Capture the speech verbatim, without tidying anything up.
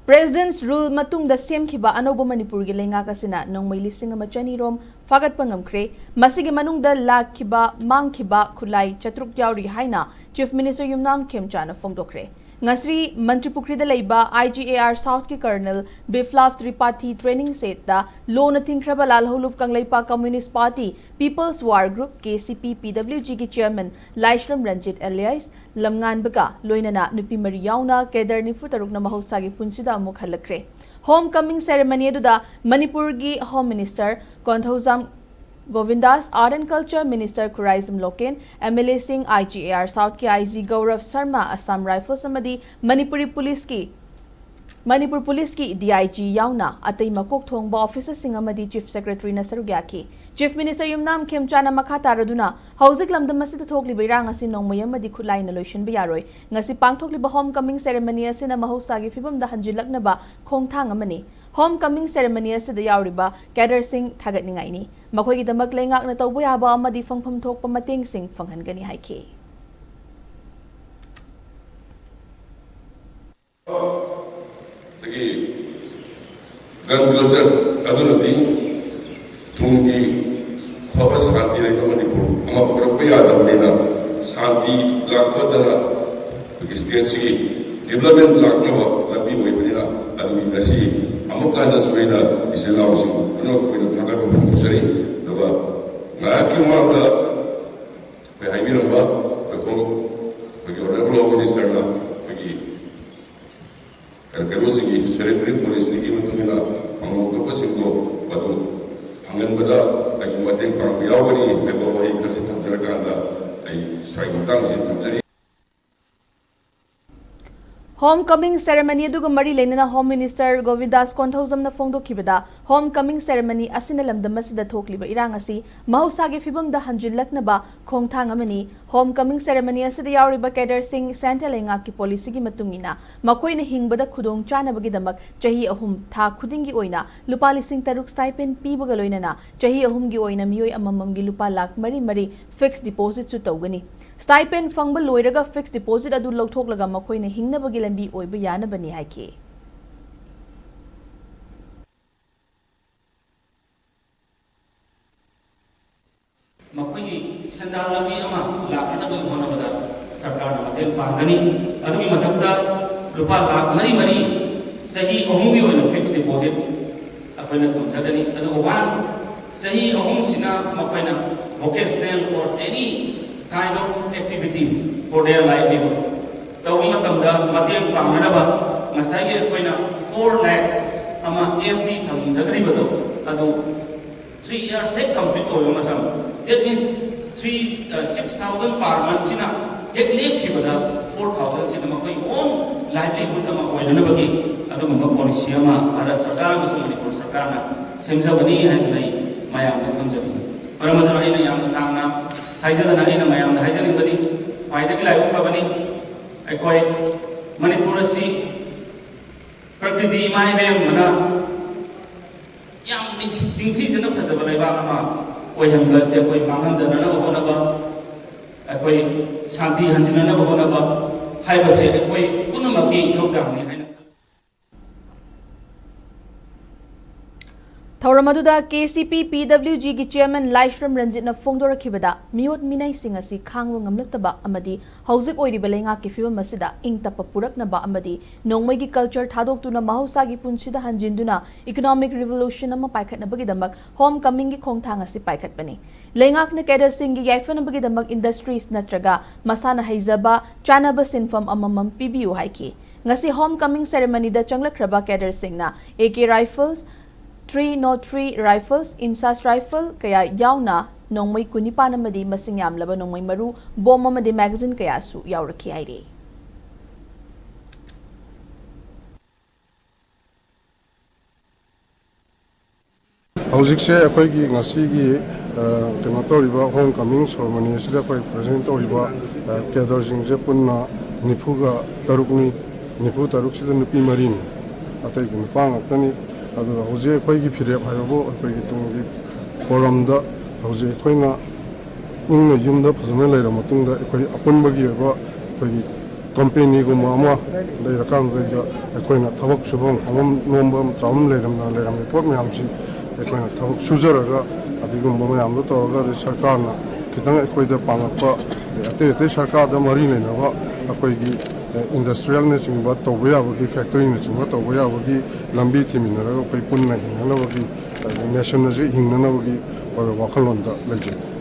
President's Rule ꯃꯇꯨꯡꯗ ꯁꯦꯝꯈꯤꯕ ꯑꯅꯧꯕ ꯃꯅꯤꯄꯨꯔꯒꯤ ꯂꯩꯉꯥꯛ ꯑꯁꯤꯅ ꯅꯣꯡꯃꯩ ꯂꯤꯁꯤꯡ ꯑꯃ ꯆꯅꯤ ꯔꯣꯝ ꯐꯥꯒꯠꯄ ꯉꯝꯈ꯭ꯔꯦ꯫ ꯃꯁꯤꯒꯤ ꯃꯅꯨꯡꯗ ꯂꯥꯛꯈꯤꯕ, ꯃꯥꯡꯈꯤꯕ ꯈꯨꯠꯂꯥꯏ ꯆꯥꯇ꯭ꯔꯨꯛ ꯌꯥꯎꯔꯤ ꯍꯥꯏꯅ Chief Minister ꯌꯨꯝꯅꯥꯝ ꯈꯦꯝꯆꯥꯅ ꯐꯣꯡꯗꯣꯛꯈ꯭ꯔꯦ꯫ ꯉꯁꯤ ꯃꯟꯇ꯭ꯔꯤꯄꯨꯈ꯭ꯔꯤꯗ ꯂꯩꯕ I G A R South ꯀꯤ Colonel ꯕꯤꯄ꯭ꯂꯥꯕ ꯇ꯭ꯔꯤꯄꯥꯊꯤ training set ꯇ ꯂꯣꯅ ꯊꯤꯡꯈ꯭ꯔꯕ ꯂꯥꯜ ꯍꯧꯂꯨꯞ Kangleipak Communist Party People's War Group, K C P P W G ꯒꯤ chairman ꯂꯥꯏꯁ꯭ꯔꯝ ꯔꯟꯖꯤꯠ alias ꯂꯝꯉꯥꯟꯕꯒ ꯂꯣꯏꯅꯅ ꯅꯨꯄꯤ ꯃꯔꯤ ꯌꯥꯎꯅ cadre ꯅꯤꯐꯨ ꯇꯔꯨꯛꯅ ꯃꯍꯧꯁꯥꯒꯤ ꯄꯨꯟꯁꯤꯗ ꯑꯃꯨꯛ ꯍꯜꯂꯛꯈ꯭ꯔꯦ꯫ Home coming ceremony ꯑꯗꯨꯗ ꯃꯅꯤꯄꯨꯔꯒꯤ Home Minister Konthoujam Govindas, Art and Culture Minister Khuraijam Loken, M L A ꯁꯤꯡ, I G A R South ꯀꯤ I G Gaurav Sharma, Assam Rifles ꯑꯃꯗꯤ ꯃꯅꯤꯄꯨꯔꯤ ꯄꯨꯂꯤꯁꯀꯤ, ꯃꯅꯤꯄꯨꯔ ꯄꯨꯂꯤꯁꯀꯤ D I G ꯌꯥꯎꯅ ꯑꯇꯩ ꯃꯀꯣꯛ ꯊꯣꯡꯕ officer ꯁꯤꯡ ꯑꯃꯗꯤ Chief Secretary ꯅ ꯁꯔꯨꯛ ꯌꯥꯈꯤ꯫ Chief Minister ꯌꯨꯝꯅꯥꯝ ꯈꯦꯝꯆꯥꯅ ꯃꯈꯥ ꯇꯥꯔꯗꯨꯅ, ꯍꯧꯖꯤꯛ ꯂꯝꯗꯝ ꯑꯁꯤꯗ ꯊꯣꯛꯂꯤꯕ ꯏꯔꯥꯡ ꯑꯁꯤ ꯅꯣꯡꯃꯩ ꯑꯃꯗꯤ ꯈꯨꯠꯂꯥꯏꯅ ꯂꯣꯏꯁꯤꯟꯕ ꯌꯥꯔꯣꯏ꯫ ꯉꯁꯤ ꯄꯥꯡꯊꯣꯛꯂꯤꯕ Home coming ceremony ꯑꯁꯤꯅ ꯃꯍꯧꯁꯥꯒꯤ ꯐꯤꯕꯝꯗ ꯍꯟꯖꯤꯜꯂꯛꯅꯕ ꯈꯣꯡꯊꯥꯡ ꯑꯃꯅꯤ꯫ Home coming ceremony ꯑꯁꯤꯗ ꯌꯥꯎꯔꯤꯕ cadre ꯁꯤꯡ ꯊꯥꯒꯠꯅꯤꯡꯉꯥꯏꯅꯤ꯫ ꯃꯈꯣꯏꯒꯤꯗꯃꯛ ꯂꯩꯉꯥꯛꯅ ꯇꯧꯕ ꯌꯥꯕ ꯑꯃꯗꯤ ꯐꯪꯐꯝ ꯊꯣꯛꯄ ꯃꯇꯦꯡꯁꯤꯡ ꯐꯪꯍꯟꯒꯅꯤ ꯍꯥꯏꯈꯤ꯫ ꯑꯗꯒꯤ gun culture ꯑꯗꯨꯅꯗꯤ ꯇꯨꯡꯒꯤ ꯑꯐꯕ ꯁꯥꯟꯇꯤ ꯂꯩꯕ ꯃꯅꯤꯄꯨꯔ ꯑꯃ ꯄꯨꯔꯛꯄ ꯌꯥꯗꯕꯅꯤꯅ, ꯁꯥꯟꯇꯤ ꯂꯥꯛꯄꯗꯅ ꯑꯩꯈꯣꯏꯒꯤ state ꯁꯤꯒꯤ development ꯂꯥꯛꯅꯕ ꯂꯝꯕꯤ ꯑꯣꯏꯕꯅꯤꯅ, ꯑꯗꯨꯒꯤ ꯉꯁꯤ ꯑꯃꯨꯛ ꯍꯟꯅꯁꯨ ꯑꯩꯅ ꯏꯆꯤꯜ ꯏꯅꯥꯎꯁꯤꯡ ꯄꯨꯝꯅꯃꯛꯄꯨ ꯑꯩꯅ ꯊꯥꯒꯠꯄ ꯐꯣꯡꯗꯣꯛꯆꯔꯤ꯫ ꯑꯗꯨꯒ ꯉꯥꯏꯍꯥꯛꯀꯤ ꯃꯃꯥꯡꯗ ꯑꯩꯈꯣꯏ ꯍꯥꯏꯕꯤꯔꯝꯕ ꯑꯩꯈꯣꯏ ꯑꯩꯈꯣꯏꯒꯤ Honourable Home Minister ꯅ ꯑꯩꯈꯣꯏꯒꯤ ꯀꯩꯅꯣꯁꯤꯡꯒꯤ secretary policy ꯒꯤ ꯃꯇꯨꯡ ꯏꯟꯅ ꯐꯪꯐꯝ ꯊꯣꯛꯄꯁꯤꯡꯗꯣ ꯃꯗꯨ ꯐꯪꯍꯟꯕꯗ ꯑꯩꯁꯨ ꯃꯇꯦꯡ ꯄꯥꯡꯕ ꯌꯥꯎꯒꯅꯤ ꯍꯥꯏꯕ ꯋꯥꯍꯩ ꯈꯔꯁꯤ ꯊꯝꯖꯔꯀꯥꯟꯗ ꯑꯩ ꯁ꯭ꯋꯥꯏꯒꯤ ꯃꯇꯥꯡꯁꯤ ꯊꯝꯖꯔꯤ꯫ Home coming ceremony ꯑꯗꯨꯒ ꯃꯔꯤ ꯂꯩꯅꯅ Home Minister ꯒꯣꯕꯤꯟꯗꯥꯁ ꯀꯣꯟꯊꯧꯖꯝꯅ ꯐꯣꯡꯗꯣꯛꯈꯤꯕꯗ, Home coming ceremony ꯑꯁꯤꯅ ꯂꯝꯗꯝ ꯑꯁꯤꯗ ꯊꯣꯛꯂꯤꯕ ꯏꯔꯥꯡ ꯑꯁꯤ ꯃꯍꯧꯁꯥꯒꯤ ꯐꯤꯕꯝꯗ ꯍꯟꯖꯤꯜꯂꯛꯅꯕ ꯈꯣꯡꯊꯥꯡ ꯑꯃꯅꯤ꯫ Home coming ceremony ꯑꯁꯤꯗ ꯌꯥꯎꯔꯤꯕ cadre ꯁꯤꯡ central ꯂꯩꯉꯥꯛꯀꯤ policy ꯒꯤ ꯃꯇꯨꯡ ꯏꯟꯅ ꯃꯈꯣꯏꯅ ꯍꯤꯡꯕꯗ ꯈꯨꯗꯣꯡ ꯆꯥꯅꯕꯒꯤꯗꯃꯛ ꯆꯍꯤ ꯑꯍꯨꯝ ꯊꯥ ꯈꯨꯗꯤꯡꯒꯤ ꯑꯣꯏꯅ ꯂꯨꯄꯥ ꯂꯤꯁꯤꯡ ꯇꯔꯨꯛ stipend ꯄꯤꯕꯒ ꯂꯣꯏꯅꯅ ꯆꯍꯤ ꯑꯍꯨꯝꯒꯤ ꯑꯣꯏꯅ ꯃꯤꯑꯣꯏ ꯑꯃꯃꯝꯒꯤ ꯂꯨꯄꯥ ꯂꯥꯈ ꯃꯔꯤ ꯃꯔꯤ fixed deposit ꯁꯨ ꯇꯧꯒꯅꯤ꯫ Stipend ꯐꯪꯕ ꯂꯣꯏꯔꯒ fixed deposit ꯑꯗꯨ ꯂꯧꯊꯣꯛꯂꯒ ꯃꯈꯣꯏꯅ ꯍꯤꯡꯅꯕꯒꯤ ꯂꯝꯕꯤ ꯑꯣꯏꯕ ꯌꯥꯅꯕꯅꯤ ꯍꯥꯏꯈꯤ꯫ ꯃꯈꯣꯏꯒꯤ ꯁꯦꯟꯗꯥꯟ ꯂꯝꯕꯤ ꯑꯃ ꯂꯥꯛꯅꯅꯕꯒꯤ ꯍꯣꯠꯅꯕꯗ ꯁꯔꯀꯥꯔꯅ ꯃꯇꯦꯡ ꯄꯥꯡꯒꯅꯤ꯫ ꯑꯗꯨꯒꯤ ꯃꯊꯛꯇ ꯂꯨꯄꯥ ꯂꯥꯈ ꯃꯔꯤ ꯃꯔꯤ ꯆꯍꯤ ꯑꯍꯨꯝꯒꯤ ꯑꯣꯏꯅ fixed deposit ꯑꯩꯈꯣꯏꯅ ꯊꯝꯖꯒꯅꯤ꯫ ꯑꯗꯨꯒ once ꯆꯍꯤ ꯑꯍꯨꯝꯁꯤꯅ ꯃꯈꯣꯏꯅ vocational or any kind of activities for their livelihood ꯇꯧꯕ ꯃꯇꯝꯗ ꯃꯇꯦꯡ ꯄꯥꯡꯅꯅꯕ ꯉꯁꯥꯏꯒꯤ ꯑꯩꯈꯣꯏꯅ four lakhs ꯑꯃ F D ꯊꯝꯖꯒ꯭ꯔꯤꯕꯗꯣ, ꯑꯗꯨ three years ꯍꯦꯛ complete ꯑꯣꯏꯕ ꯃꯇꯝ, that means three, uh, six thousand per month ꯁꯤꯅ ꯍꯦꯛ ꯂꯦꯞꯈꯤꯕꯗ four thousand ꯁꯤꯅ ꯃꯈꯣꯏ own livelihood ꯑꯃ ꯑꯣꯏꯅꯅꯕꯒꯤ ꯑꯗꯨꯒꯨꯝꯕ policy ꯑꯃ ꯚꯥꯔꯠ ꯁꯔꯀꯥꯔ ꯑꯃꯁꯨꯡ ꯃꯅꯤꯄꯨꯔ ꯁꯔꯀꯥꯔꯅ ꯁꯦꯝꯖꯕꯅꯤ ꯍꯥꯏꯗꯨꯅ ꯑꯩ ꯃꯌꯥꯝꯗ ꯊꯝꯖꯅꯤꯡꯏ꯫ ꯃꯔꯝ ꯑꯗꯨꯅ ꯑꯩꯅ ꯌꯥꯝ ꯁꯥꯡꯅ ꯍꯥꯏꯖꯗꯅ ꯑꯩꯅ ꯃꯌꯥꯝꯗ ꯍꯥꯏꯖꯅꯤꯡꯕꯗꯤ, ꯈ꯭ꯋꯥꯏꯗꯒꯤ ꯂꯥꯏꯕꯛ ꯐꯕꯅꯤ ꯑꯩꯈꯣꯏ ꯃꯅꯤꯄꯨꯔ ꯑꯁꯤ ꯄ꯭ꯔꯀ꯭ꯔꯤꯇꯤ ꯏꯃꯥ ꯏꯕꯦꯝꯃꯅ ꯌꯥꯝ ꯅꯤꯡꯁꯤ-, ꯅꯤꯡꯊꯤꯖꯅ ꯐꯖꯕ ꯂꯩꯕꯥꯛ ꯑꯃ ꯑꯣꯏꯍꯟꯕ ꯑꯁꯤ ꯑꯩꯈꯣꯏ ꯃꯥꯡꯍꯟꯗꯅꯅꯕ ꯍꯣꯠꯅꯕ, ꯑꯩꯈꯣꯏ ꯁꯥꯟꯇꯤ ꯍꯟꯖꯤꯟꯅꯅꯕ ꯍꯣꯠꯅꯕ ꯍꯥꯏꯕꯁꯦ ꯑꯩꯈꯣꯏ ꯄꯨꯝꯅꯃꯛꯀꯤ ꯏꯊꯧꯗꯥꯡꯅꯤ ꯍꯥꯏꯅ ꯈꯜꯂꯤ꯫ ꯊꯧꯔꯝ ꯑꯗꯨꯗ K C P P W G ꯒꯤ chairman ꯂꯥꯏꯁ꯭ꯔꯝ ꯔꯟꯖꯤꯠꯅ ꯐꯣꯡꯗꯣꯔꯛꯈꯤꯕꯗ, ꯃꯤꯑꯣꯠ ꯃꯤꯅꯩꯁꯤꯡ ꯑꯁꯤ ꯈꯥꯡꯕ ꯉꯝꯂꯛꯇꯕ ꯑꯃꯗꯤ ꯍꯧꯖꯤꯛ ꯑꯣꯏꯔꯤꯕ ꯂꯩꯉꯥꯛꯀꯤ ꯐꯤꯕꯝ ꯑꯁꯤꯗ ꯏꯪ ꯇꯞꯄ ꯄꯨꯔꯛꯅꯕ ꯑꯃꯗꯤ ꯅꯣꯡꯃꯩꯒꯤ culture ꯊꯥꯗꯣꯛꯇꯨꯅ ꯃꯍꯧꯁꯥꯒꯤ ꯄꯨꯟꯁꯤꯗ ꯍꯟꯖꯤꯟꯗꯨꯅ economic revolution ꯑꯃ ꯄꯥꯏꯈꯠꯅꯕꯒꯤꯗꯃꯛ home coming ꯒꯤ ꯈꯣꯡꯊꯥꯡ ꯑꯁꯤ ꯄꯥꯏꯈꯠꯄꯅꯤ꯫ ꯂꯩꯉꯥꯛꯅ cadre ꯁꯤꯡꯒꯤ ꯌꯥꯏꯐꯅꯕꯒꯤꯗꯃꯛ industries ꯅꯠꯇ꯭ꯔꯒ ꯃꯁꯥꯅ ꯍꯩꯖꯕ ꯆꯥꯅꯕ ꯁꯤꯟꯐꯝ ꯑꯃꯃꯝ ꯄꯤꯕꯤꯌꯨ ꯍꯥꯏꯈꯤ꯫ ꯉꯁꯤ home coming ceremony ꯗ ꯆꯪꯂꯛꯈ꯭ꯔꯕ cadre ꯁꯤꯡꯅ A K rifles, three nought three rifles, INSAS rifle ꯀꯌꯥ ꯌꯥꯎꯅ ꯅꯣꯡꯃꯩ ꯀꯨꯟꯅꯤꯄꯥꯟ ꯑꯃꯗꯤ ꯃꯁꯤꯡ ꯌꯥꯝꯂꯕ ꯅꯣꯡꯃꯩ ꯃꯔꯨ, bomb ꯑꯃꯗꯤ magazine ꯀꯌꯥꯁꯨ ꯌꯥꯎꯔꯛꯈꯤ ꯍꯥꯏꯔꯤ꯫ ꯍꯧꯖꯤꯛꯁꯦ ꯑꯩꯈꯣꯏꯒꯤ ꯉꯁꯤꯒꯤ, ꯑ, ꯀꯩꯅꯣ ꯇꯧꯔꯤꯕ home coming ceremony ꯑꯁꯤꯗ ꯑꯩꯈꯣꯏ present ꯇꯧꯔꯤꯕ, ꯑ, cadre ꯁꯤꯡꯁꯦ ꯄꯨꯟꯅ ꯅꯤꯐꯨꯒ ꯇꯔꯨꯛꯅꯤ꯫ ꯅꯤꯐꯨ ꯇꯔꯨꯛꯁꯤꯗ ꯅꯨꯄꯤ ꯃꯔꯤꯅꯤ, ꯑꯇꯩꯗꯤ ꯅꯨꯄꯥ ꯉꯥꯛꯇꯅꯤ꯫ ꯑꯗꯨꯒ ꯍꯧꯖꯤꯛ ꯑꯩꯈꯣꯏꯒꯤ ꯐꯤꯔꯦꯞ ꯍꯥꯏꯕꯕꯨ ꯑꯩꯈꯣꯏꯒꯤ ꯇꯨꯡꯒꯤ forum ꯗ ꯍꯧꯖꯤꯛ ꯑꯩꯈꯣꯏꯅ ꯏꯪꯅ ꯌꯨꯝꯗ ꯐꯖꯅ ꯂꯩꯔꯕ ꯃꯇꯨꯡꯗ ꯑꯩꯈꯣꯏ ꯑꯄꯨꯟꯕꯒꯤ ꯑꯣꯏꯕ ꯑꯩꯈꯣꯏꯒꯤ company ꯒꯨꯝꯕ ꯑꯃ ꯂꯩꯔꯀꯥꯟꯗ ꯑꯩꯈꯣꯏꯅ ꯊꯕꯛ ꯁꯨꯐꯝ ꯐꯝꯐꯝ ꯅꯣꯝꯕ ꯆꯥꯐꯝ ꯂꯩꯔꯝꯗꯅ ꯂꯩꯔꯝꯃꯤ ꯄꯣꯠ ꯃꯌꯥꯝꯁꯤ ꯑꯩꯈꯣꯏꯅ ꯊꯕꯛ ꯁꯨꯖꯔꯒ ꯁꯤꯒꯨꯝꯕ ꯃꯌꯥꯝꯗꯣ ꯇꯧꯔꯒ ꯑꯗꯩ ꯁꯔꯀꯥꯔꯅ ꯈꯤꯇꯪ ꯑꯩꯈꯣꯏꯗ ꯄꯥꯡꯉꯛꯄ, ꯑꯗꯩ ꯑꯇꯩ ꯑꯇꯩ ꯁꯔꯀꯥꯔꯗ ꯃꯔꯤ ꯂꯩꯅꯕ ꯑꯩꯈꯣꯏꯒꯤ ꯏꯟꯗꯁꯇ꯭ꯔꯤꯌꯦꯜꯅꯆꯤꯡꯕ ꯇꯧꯕ ꯌꯥꯕꯒꯤ, ꯐꯦꯛꯇꯔꯤꯅꯆꯤꯡꯕ ꯇꯧꯕ ꯌꯥꯕꯒꯤ ꯂꯝꯕꯤ ꯊꯤꯃꯤꯟꯅꯔꯒ ꯑꯩꯈꯣꯏ ꯄꯨꯟꯅ ꯍꯤꯡꯅꯅꯕꯒꯤ, ꯑꯗꯩ ꯅꯦꯁꯟ ꯑꯁꯤ ꯍꯤꯡꯅꯅꯕꯒꯤ ꯑꯣꯏꯕ ꯋꯥꯈꯜꯂꯣꯟꯗ ꯂꯩꯖꯩ꯫